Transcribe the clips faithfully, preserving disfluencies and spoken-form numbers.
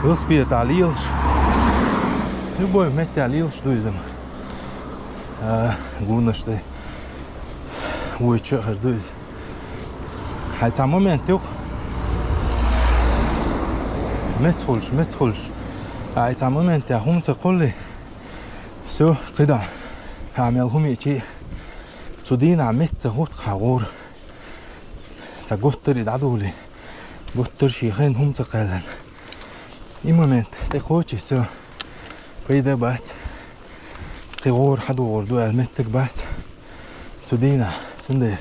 Велосипедал лелаш. Любой метте лелаш ду иза. А, гунаш дай. Вуй чахар ду иза. Хьай цхьа момент юх. Меца хулаш, меца хулаш. Ай цхьа момент я хӀума ца кхулли. Всё, кхида. Хьа мел хӀуми чи. Цу дийнахьа меца хутт хьа гӀур. Ца гуттари дӀадули. Гуттар ший хен хӀума ца кхаьллан. И момент тӀе кхочи со. Пайда бац. Кхи гӀур хьадугӀур ду аьл меттаг бац. Цу дийнахьа, цундела.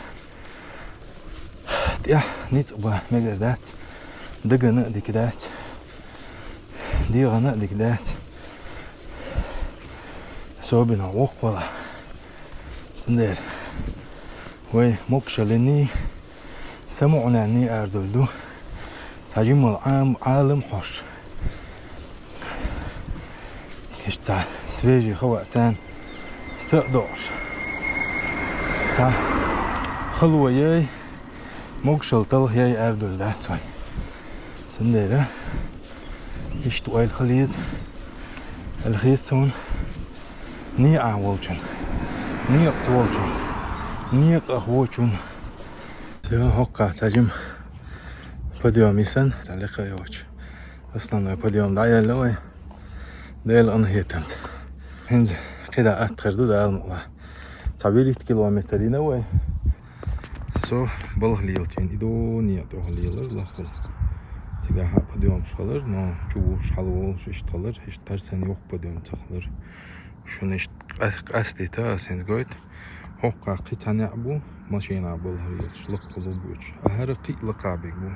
ТӀехь ницкъ ба мегар дац. Дагана а дика дац. ДегӀана а дика дац. Особенно вокхвала. Цундела. Вай могашаллини, самуӀнанни арадуьллу. Цхьа жимал Ӏам-, Ӏалам хьош. Иштта свежий хава цан са а доӀуш. Цхьа хало яй, могашал талха яй арадуьллу дац вай. Цундела иштта ойла хила еза. Аьлла хета суна, некъахь волчун, некъаца волчун, некъах вочун. Всё, хӀокхахь цхьа жима подъём йисан, цхьа лекха йоцу. Основной подъём дӀаяьлла вай. Делан хетамца. ХӀинца кхидӀа атта хир ду Дала мукъалахь. Цхьа вуьрхӀитта километр йина вай. Со балха лелачийн и ду некъа тӀехула лелар лаххал. Цигахь подъёмаш хилар, но чу вуш хьала волуш иштта хилар, иштта хӀара санна йоккха подъём ца хилар. Шуна иштта къа-, къастийта ас хӀинца гойту. ХӀокхахь кхин цхьа некъ бу, машина балха лелаш, лакха ло буьйцу. А хӀара кхин а лакха биг бу.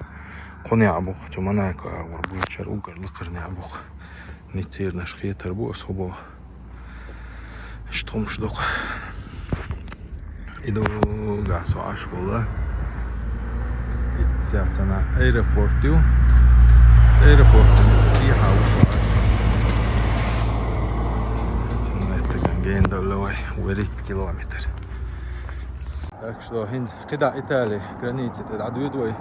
Кхо некъ бу, цу Монако агӀор буьйцу, хӀара уггар лакхара некъ бу. Ниццернаш хетар бу ас хӀубо. Иштта хӀумаш дукха. И дугахь со Ӏаш волла. Иццехь цхьана аэропорт ю. Аэропорт сехьа ву со Ӏаш. Цхьана меттаган гена довла вай, вуьрхӀитта километр. Так что хӀинца кхидӀа Итали граница тӀе дӀадоьду вай.